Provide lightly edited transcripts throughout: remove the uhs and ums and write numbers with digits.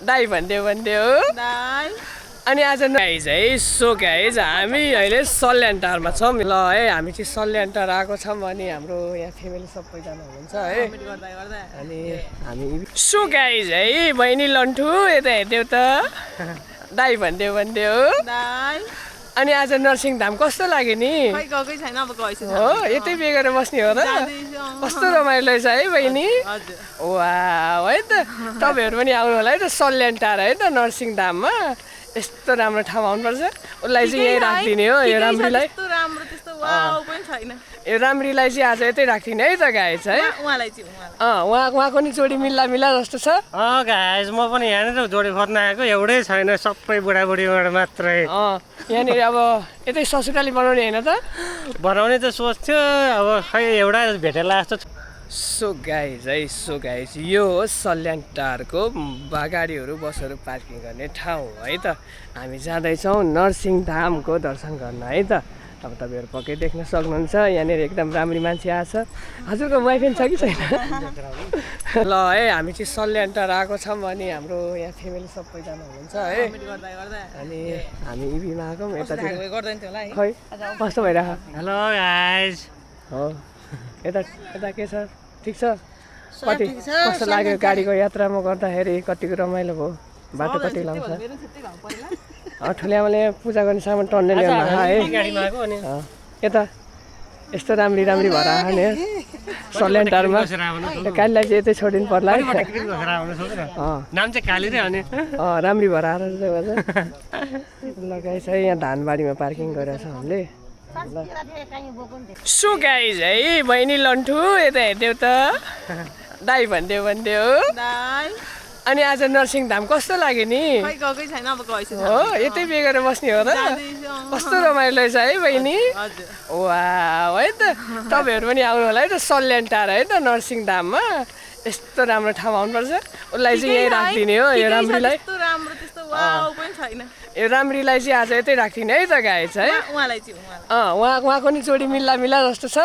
दाई भन्दियो अनि आज गाइज है सो गाइज हामी अहिले सल्यान टारमा छौँ ल है हामी चाहिँ सल्यान टार आएको छौँ अनि हाम्रो यहाँ फ्यामिली सबैजना हुनुहुन्छ है अनि हामी सो गाइज है बहिनी लन्ठु यता हेर्देऊ त दाई भन्दियो अनि आज नरसिंहधाम कस्तो लाग्यो नि हो यतै बेगेर बस्ने हो र कस्तो रमाइलो छ है बहिनी वाह है त तपाईँहरू पनि आउनु होला है त सल्यान टार है त नरसिंहधाममा यस्तो राम्रो ठाउँ आउनुपर्छ उसलाई चाहिँ यहीँ राखिदिने हो यो राम्रीलाई यो राम्रीलाई चाहिँ आज यतै राखिदिने है त गाइज है उहाँको नि जोडी मिल्ला जस्तो छ गाइज म पनि यहाँनिर जोडी खोज्न आएको एउटै छैन सबै बुढाबुढीबाट मात्रै यहाँनिर अब यतै ससुराली बनाउने होइन त बनाउने त सोच्थ्यो अब खै एउटा भेटेला जस्तो सो गाइज यो हो सल्यान टारको गाडीहरू बसहरू पार्किङ गर्ने ठाउँ है त हामी जाँदैछौँ नरसिंहधामको दर्शन गर्न है त अब तपाईँहरू पक्कै देख्न सक्नुहुन्छ यहाँनिर एकदम राम्री मान्छे आएको छ हजुरको वाइफाइ छ कि छैन ल है हामी चाहिँ सल्यान टार आएको छौँ अनि हाम्रो यहाँ फ्यामिली सबैजना हुनुहुन्छ है अनि हामी इभीमा आएको यतातिर खै कस्तो भइरहेको हेलो गाइज हो यता के छ ठिक छ कति कस्तो लाग्यो गाडीको यात्रामा गर्दाखेरि कतिको रमाइलो भयो बाटो कति लाउँछ ठुल्यामाले पूजा गर्ने सामान टन्ने ल्याउनु है यता यस्तो राम्री भएर आयो नि सल्यान टारमा कालीलाई चाहिँ यतै छोडिनु पर्ला है नाम चाहिँ काली रे अनि राम्री भएर आएर लगाइछ है यहाँ धानबारीमा पार्किङ गरेको छ हामीले सो गाइज है बहिनी लन्ठु यता हेर्देऊ त दाई भन्दियो अनि आज नरसिंहधाम कस्तो लाग्यो नि हो यतै बेगेर बस्ने हो र कस्तो रमाइलो छ है बहिनी वाह है त तपाईँहरू पनि आउनु होला है त सल्यान टार है त नरसिंहधाममा यस्तो राम्रो ठाउँ आउनुपर्छ उसलाई चाहिँ यहीँ राखिदिने हो यो राम्रीलाई यो राम्रीलाई चाहिँ आज यतै राखिदिने है त गाइज है उहाँको नि जोडी मिल्ला जस्तो छ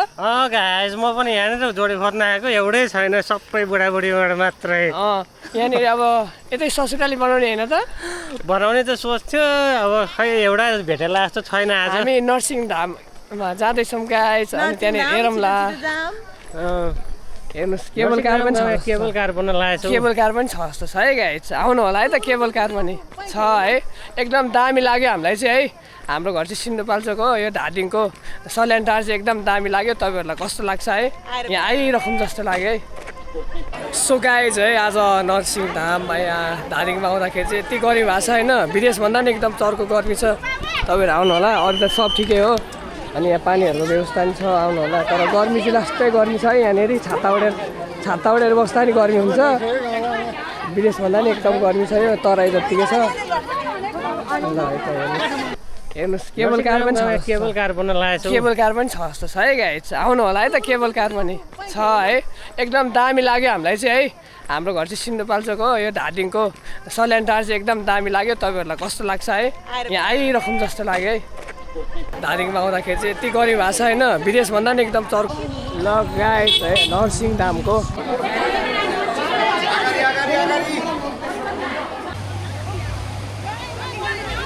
गाइज म पनि यहाँनिर जोडी खोज्न आएको एउटै छैन सबै बुढाबुढीबाट मात्रै यहाँनिर अब यतै ससुराली बनाउने होइन त बनाउने त सोच्थ्यो अब खै एउटा भेटेला जस्तो छैन आज हामी नरसिंहधाममा जाँदैछौँ गाइज अनि त्यहाँनिर हेरौँला हेर्नुहोस् केबल कार पनि छ केबल कार पनि छ जस्तो छ है गाइज आउनु होला है त केबल कार पनि छ है एकदम दामी लाग्यो हामीलाई चाहिँ है हाम्रो घर चाहिँ सिन्धुपाल्चोक हो यो धादिङको सल्यान टार चाहिँ एकदम दामी लाग्यो तपाईँहरूलाई कस्तो लाग्छ है यहाँ आइरहौँ जस्तो लाग्यो है सो गाइज है आज नरसिंहधाममा यहाँ धादिङमा आउँदाखेरि चाहिँ यति गर्मी भएको छ होइन विदेशभन्दा पनि एकदम चर्को गर्मी छ तपाईँहरू आउनु होला अरू त सब ठिकै हो अनि यहाँ पानीहरूको व्यवस्था पनि छ आउनु होला तर गर्मी चाहिँ लास्टै गर्मी छ है यहाँनिर छाता ओढेर बस्दा नि गर्मी हुन्छ विदेशभन्दा नि एकदम गर्मी छ यो तराई जत्तिकै छ हेर्नुहोस् केबल कार पनि छ केबल कार पनि छ जस्तो छ है गाइज आउनु होला है त केबल कार पनि छ है एकदम दामी लाग्यो हामीलाई चाहिँ है हाम्रो घर चाहिँ सिन्धुपाल्चोक हो यो धादिङको सल्यान टार चाहिँ एकदम दामी लाग्यो तपाईँहरूलाई कस्तो लाग्छ है यहाँ आइरहौँ जस्तो लाग्यो है धादिङमा आउँदाखेरि चाहिँ यति गर्मी भएको छ होइन विदेशभन्दा पनि एकदम चर्को ल गाइज है नरसिंहधामको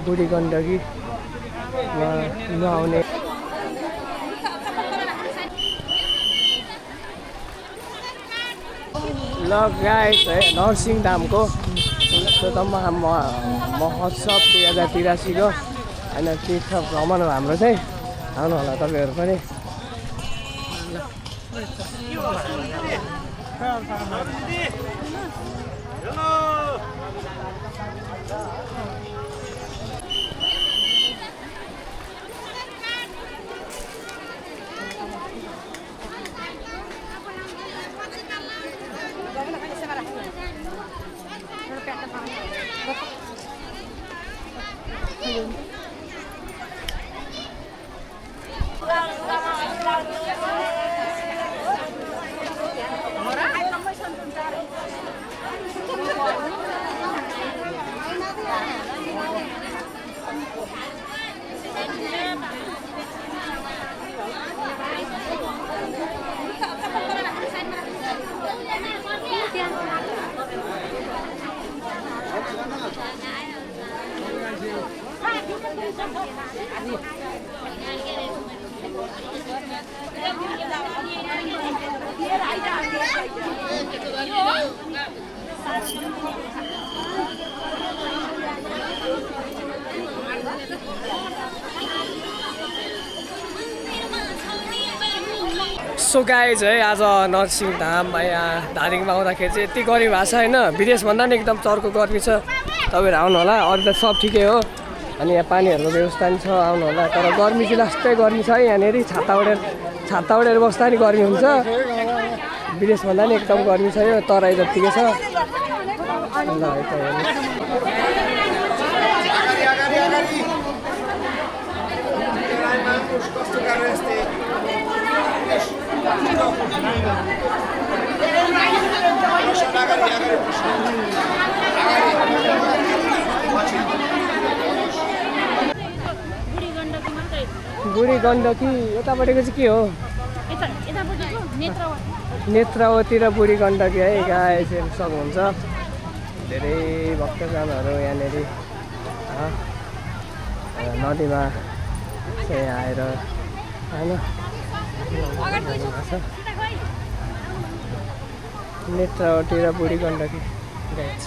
बुढी गण्डकी नुहाउने ल गाइज है नरसिंहधामको महोत्सव 2083को होइन तीर्थ भ्रमण हो हाम्रो चाहिँ आउनु होला तपाईँहरू पनि सो गाइज है आज नरसिंहधाम यहाँ धादिङमा आउँदाखेरि चाहिँ यति गर्मी भएको छ होइन विदेशभन्दा नि एकदम चर्को गर्मी छ तपाईँहरू आउनु होला अरू त सब ठिकै हो अनि यहाँ पानीहरूको व्यवस्था पनि छ आउनु होला तर गर्मी चाहिँ लास्टै गर्मी छ है यहाँनिर छाता ओढेर बस्दा नि गर्मी हुन्छ विदेशभन्दा नि एकदम गर्मी छ यो तराई जत्तिकै छ ल यता हेर्नुहोस् बुढी गण्डकी यतापट्टिको चाहिँ के हो नेत्रावती र बुढी गण्डकी है गाइस हेर्न सक्नुहुन्छ धेरै भक्तजनहरू यहाँनिर नदीमा चाहिँ आएर होइन नेत्रावती र बुढी गण्डकी गाइस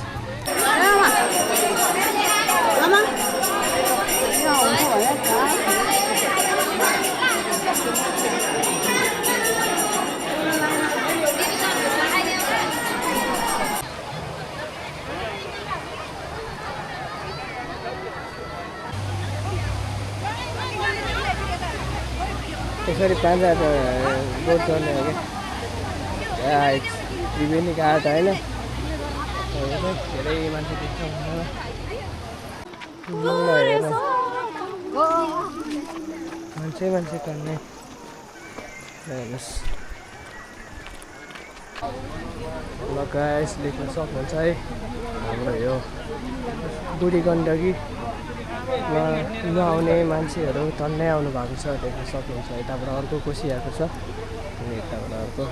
त्यसरी पाँच बोट गर्ने हो क्या त्रिवेणी घाट होइन धेरै मान्छे देख्छ मान्छे टन्ने हेर्नुहोस् ल गाइस लेख्न सक्नुहुन्छ है हाम्रो यो बुढी गण्डकीमा नआउने मान्छेहरू टन्नै आउनु भएको छ देख्न सक्नुहुन्छ यताबाट अर्को कोसी आएको छ अनि यताबाट अर्को